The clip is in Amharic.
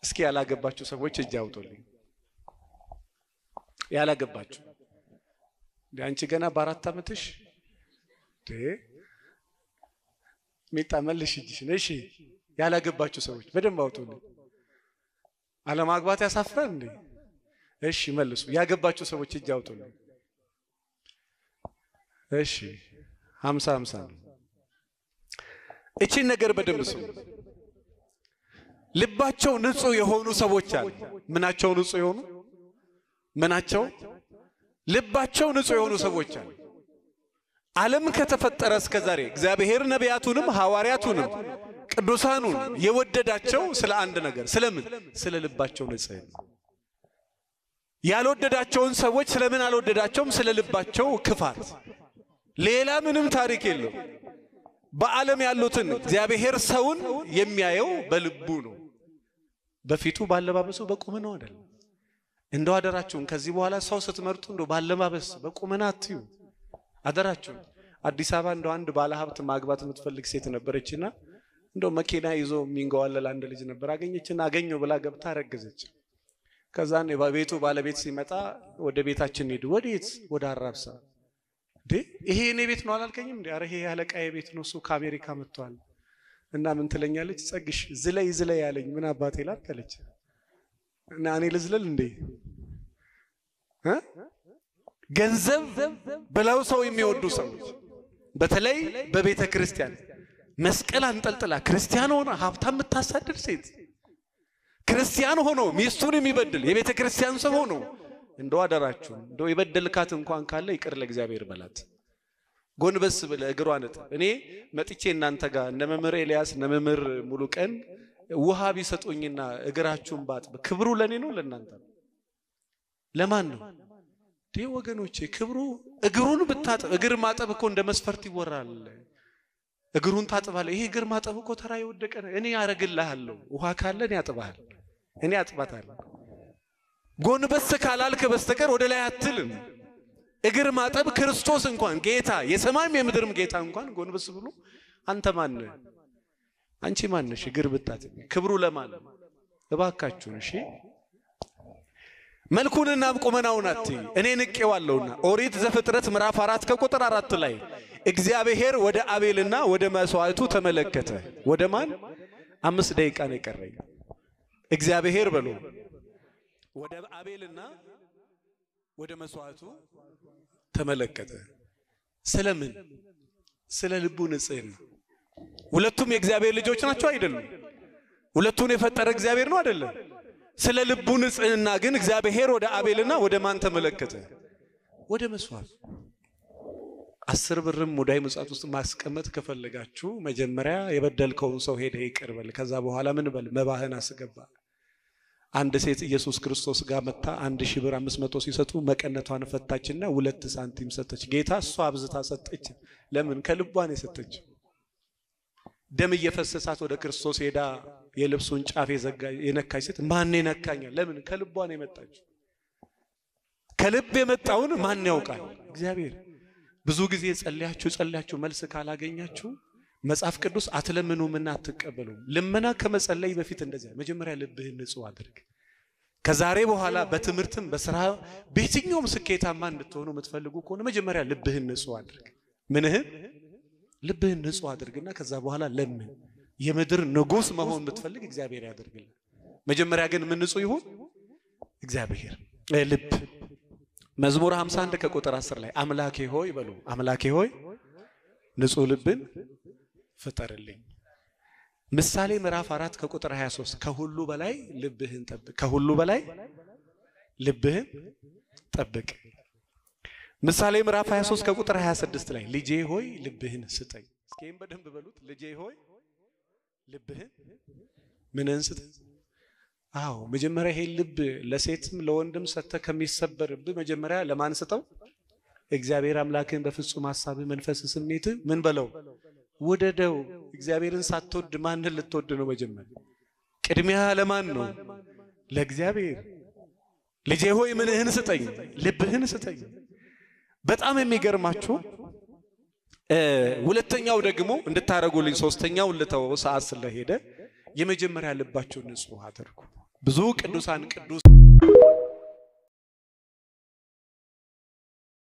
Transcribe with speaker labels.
Speaker 1: እስኪ ያላገባችሁ ሰዎች እጅ አውጡልኝ። ያላገባችሁ አንቺ ገና በ4 ዓመትሽ ሚጣ መልሽ እጅሽን። እሺ ያላገባችሁ ሰዎች በደንብ አውጡልኝ። አለማግባት ያሳፍራል እንዴ? እሺ መልሱ። ያገባችሁ ሰዎች እጅ አውጡልኝ። እሺ 50-50 ነው። እቺን ነገር በደንብ ስሙ። ልባቸው ንጹህ የሆኑ ሰዎች አሉ። ምናቸው ንጹህ የሆኑ? ምናቸው? ልባቸው ንጹህ የሆኑ ሰዎች አሉ። ዓለም ከተፈጠረ እስከ ዛሬ እግዚአብሔር ነቢያቱንም ሐዋርያቱንም ቅዱሳኑን የወደዳቸው ስለ አንድ ነገር፣ ስለምን? ስለ ልባቸው ንጽህና። ያልወደዳቸውን ሰዎች ስለምን አልወደዳቸውም? ስለ ልባቸው ክፋት። ሌላ ምንም ታሪክ የለውም። በዓለም ያሉትን እግዚአብሔር ሰውን የሚያየው በልቡ ነው። በፊቱ ባለባበሱ በቁመናው አይደለም። እንደው አደራችሁን ከዚህ በኋላ ሰው ስትመርጡ እንደው ባለባበስ በቁመና አትዩ። አደራችሁን። አዲስ አበባ እንደው አንድ ባለሀብት ማግባት የምትፈልግ ሴት ነበረችና እንደው መኪና ይዞ የሚንገዋለል አንድ ልጅ ነበር። አገኘችና አገኘው ብላ ገብታ ረገዘች። ከዛን የቤቱ ባለቤት ሲመጣ ወደ ቤታችን ሄዱ። ወዴት? ወደ አራብሳ። እንዴ ይሄ የኔ ቤት ነው አላልከኝም እንዴ? አረ ይሄ ያለቃዬ ቤት ነው፣ እሱ ከአሜሪካ መጥቷል። እና ምን ትለኛለች? ጸግሽ ዝለይ ዝለይ ያለኝ ምን አባቴ ላድርግ አለች። እና እኔ ልዝለል እንዴ? ገንዘብ ብለው ሰው የሚወዱ ሰዎች በተለይ በቤተ ክርስቲያን መስቀል አንጠልጥላ ክርስቲያን ሆና ሀብታም የምታሳድር ሴት፣ ክርስቲያን ሆኖ ሚስቱን የሚበድል የቤተ ክርስቲያን ሰው ሆኖ እንደው አደራችሁ እንደው የበደልካት እንኳን ካለ ይቅር ለእግዚአብሔር በላት። ጎንበስ ብለህ እግሯን እጠብ። እኔ መጥቼ እናንተ ጋር እነ መምህር ኤልያስ እነ መምህር ሙሉቀን ውሃ ቢሰጡኝና እግራችሁን ባጥብ ክብሩ ለኔ ነው ለእናንተ ነው? ለማን ነው? ዴ ወገኖቼ ክብሩ እግሩን ብታጥብ፣ እግር ማጠብ እኮ እንደ መስፈርት ይወራል። እግሩን ታጥባለህ። ይሄ እግር ማጠብ እኮ ተራ የወደቀ ነው። እኔ አረግልሃለሁ። ውሃ ካለ እኔ አጥብሃለሁ። እኔ አጥባታለሁ። ጎንበስ ካላልክ በስተቀር ወደ ላይ አትልም። እግር ማጠብ ክርስቶስ እንኳን ጌታ የሰማይም የምድርም ጌታ እንኳን ጎንበስ ብሎ አንተ ማን ነህ? አንቺ ማን ነሽ? እግር ብታጥቢ ክብሩ ለማን ነው? እባካችሁን እሺ። መልኩንና ቁመናውን አትይ፣ እኔ ንቄዋለሁና። ኦሪት ዘፍጥረት ምዕራፍ 4 ከቁጥር 4 ላይ እግዚአብሔር ወደ አቤልና ወደ መስዋዕቱ ተመለከተ። ወደ ማን? 5 ደቂቃ ነው የቀረኝ። እግዚአብሔር በሉ ወደ አቤልና ወደ መስዋዕቱ ተመለከተ። ስለምን? ስለ ልቡ ንጽህና። ሁለቱም የእግዚአብሔር ልጆች ናቸው አይደሉም? ሁለቱን የፈጠረ እግዚአብሔር ነው አይደለም? ስለ ልቡ ንጽህና ግን እግዚአብሔር ወደ አቤልና ወደ ማን ተመለከተ? ወደ መስዋዕቱ። 10 ብርም ሙዳይ ምጽዋት ውስጥ ማስቀመጥ ከፈለጋችሁ መጀመሪያ የበደልከውን ሰው ሄደህ ይቅር በል። ከዛ በኋላ ምን በል? መባህን አስገባ። አንድ ሴት ኢየሱስ ክርስቶስ ጋር መታ 1000 ብር 500 ሲሰጡ መቀነቷን ፈታችና 2 ሳንቲም ሰጠች። ጌታ እሷ አብዝታ ሰጠች። ለምን? ከልቧን የሰጠች። ደም እየፈሰሳት ወደ ክርስቶስ ሄዳ የልብሱን ጫፍ የነካች ሴት ማን ነካኛል? ለምን? ከልቧን የመጣች። ከልብ የመጣውን ማን ያውቃል? እግዚአብሔር። ብዙ ጊዜ ጸልያችሁ ጸልያችሁ መልስ ካላገኛችሁ መጽሐፍ ቅዱስ አትለምኑምና አትቀበሉም። ልመና ከመጸለይ በፊት እንደዚያ መጀመሪያ ልብህን ንጹህ አድርግ። ከዛሬ በኋላ በትምህርትም በስራ በየትኛውም ስኬታማ እንድትሆኑ የምትፈልጉ ከሆነ መጀመሪያ ልብህን ንጹህ አድርግ። ምንህን? ልብህን ንጹህ አድርግና ከዛ በኋላ ለምን። የምድር ንጉስ መሆን የምትፈልግ እግዚአብሔር ያደርግልህ። መጀመሪያ ግን ምን ንጹህ ይሁን? እግዚአብሔር ልብ። መዝሙር 51 ከቁጥር 10 ላይ አምላኬ ሆይ በሉ፣ አምላኬ ሆይ ንጹህ ልብን ፍጠርልኝ። ምሳሌ ምዕራፍ 4 ከቁጥር 23 ከሁሉ በላይ ልብህን ጠብቅ። ከሁሉ በላይ ልብህን ጠብቅ። ምሳሌ ምዕራፍ 23 ከቁጥር 26 ላይ ልጄ ሆይ ልብህን ስጠኝ። እስኪ ይሄን በደንብ በሉት። ልጄ ሆይ ልብህን ምንህን ስጠኝ? አዎ መጀመሪያ ይሄ ልብ ለሴትም ለወንድም ሰጥተህ ከሚሰበርብህ መጀመሪያ ለማን ስጠው? እግዚአብሔር አምላክህን በፍጹም ሐሳብህ፣ መንፈስህ፣ ስሜትህ ምን በለው? ውደደው። እግዚአብሔርን ሳትወድ ማንን ልትወድ ነው? መጀመሪያ ቅድሚያ ለማን ነው? ለእግዚአብሔር። ልጄ ሆይ ምንህን ስጠኝ? ልብህን ስጠኝ። በጣም የሚገርማችሁ ሁለተኛው ደግሞ እንድታረጉልኝ ሶስተኛው ልተወው ሰዓት ስለሄደ የመጀመሪያ ልባችሁን ንጹህ አድርጉ። ብዙ ቅዱሳን ቅዱስ